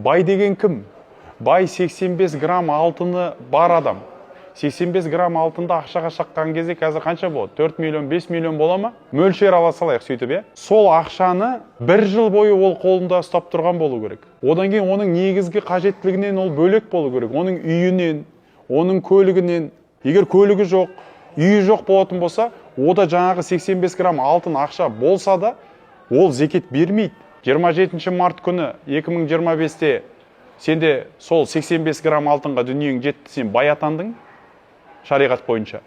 Бай деген кім? Бай — 85 грамм алтыны бар адам. 85 грамм алтынды ақшаға шаққан кезде қазір қанша болады? 4 миллион, 5 миллион бола ма? Мөлшер ала салайық сөйтіп, иә. Сол ақшаны бір жыл бойы ол қолында ұстап тұрған болу керек. Одан кейін оның негізгі қажеттілігінен ол бөлек болу керек. Оның үйінен, оның көлігінен. Егер көлігі жоқ, үйі жоқ болатын болса, ода жаңағы 85 грамм алтын ақша болса да, ол зекет бермейді. 27 март күні 2025-те сенде сол 85 грамм алтынға дүниең жетті, сен бай атандың шариғат бойынша.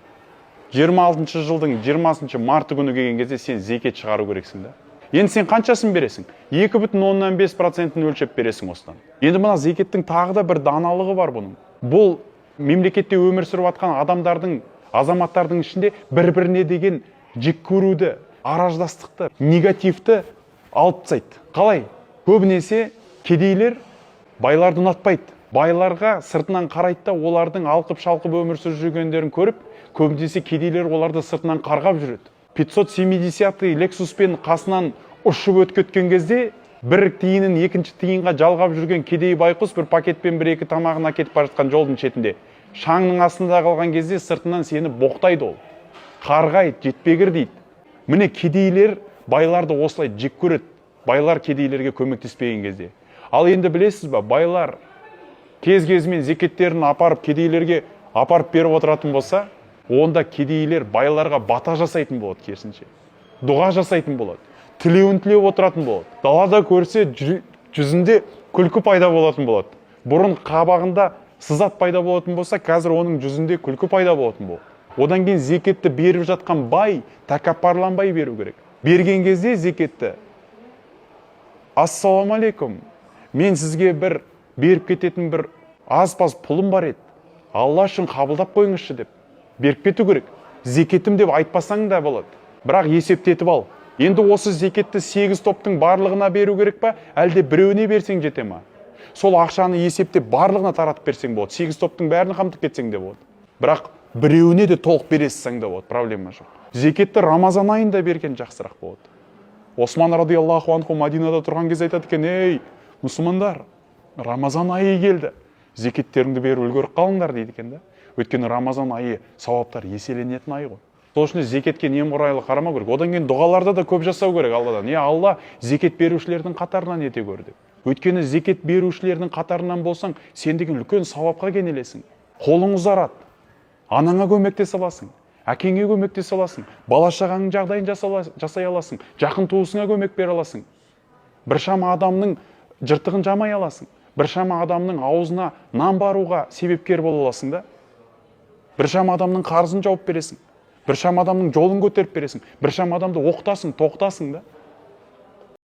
26 жылдың 20 марты күні келген кезде сен зекет шығару керексің да. Енді сен қаншасын бересің? 2,5 процентін өлшеп бересің осыдан. Енді мына зекеттің тағы да бір даналығы бар бұның. Бұл мемлекетте өмір сүріп жатқан адамдардың, азаматтардың ішінде бір біріне деген жек көруді, араждастықты, негативті алып тастайды. Қалай? Көбінесе кедейлер байларды ұнатпайды. Байларға сыртынан қарайды да, олардың алқып шалқып өмір сүріп жүргендерін көріп, көбінесе кедейлер оларды сыртынан қарғап жүреді. 570 Лексуспен қасынан ұшып өтіп кеткен кезде, бір тиынын екінші тиынға жалғап жүрген кедей байқұс бір пакетпен бір екі тамағын әкетіп бара жатқан жолдың шетінде шаңның астында қалған кезде сыртынан сені боқтайды, ол қарғайды, жетпегір дейді. Міне, кедейлер байларды осылай жек көреді, байлар кедейлерге көмектеспеген кезде. Ал енді білесіз ба, байлар кез кезімен зекеттерін апарып кедейлерге апарып беріп отыратын болса, онда кедейлер байларға бата жасайтын болады, керісінше дұға жасайтын болады, тілеуін тілеп отыратын болады. Далада көрсе, жүзінде күлкі пайда болатын болады. Бұрын қабағында сызат пайда болатын болса, қазір оның жүзінде күлкі пайда болатын болады. Одан кейін зекетті беріп жатқан бай тәкаппарланбай беру керек. Берген кезде зекетті: «Ассалаумағалейкум, мен сізге бір беріп кететін бір аз-паз пұлым бар еді, Алла үшін қабылдап қойыңызшы», — деп беріп кету керек. «Зекетім» деп айтпасаң да болады, бірақ есептетіп ал. Енді осы зекетті сегіз топтың барлығына беру керек па, әлде біреуіне берсең жете ма? Сол ақшаны есептеп, барлығына таратып берсең болады, сегіз топтың бәрін қамтып кетсең де болады, бірақ біреуіне де толық бере салсаң да болады, проблема жоқ. Зекетті Рамазан айында берген жақсырақ болады. Осман радиаллаху анху Мадинада тұрған кезде айтады екен: «Ей, мұсылмандар, Рамазан айы келді, зекеттеріңді беріп үлгеріп қалыңдар», — дейді екен да. Өйткені Рамазан айы сауаптар еселенетін ай ғой. Сол үшін де зекетке немқұрайлы қарамау керек. Одан кейін дұғаларда да көп жасау керек Алладан: «Е, Алла, зекет берушілердің қатарынан ете көр», — деп. Өйткені зекет берушілердің қатарынан болсаң, сен деген үлкен сауапқа кенелесің, қолың ұзарады, анаңа көмектесе аласың, әкеңе көмектесе аласың, бала шағаңның жағдайын жасай аласың, жақын туысыңа көмек бере аласың, біршама адамның жыртығын жамай аласың, біршама адамның аузына нан баруға себепкер бола аласың да, біршама адамның қарызын жауып бересің, біршама адамның жолын көтеріп бересің, біршама адамды оқытасың, тоқтасың да.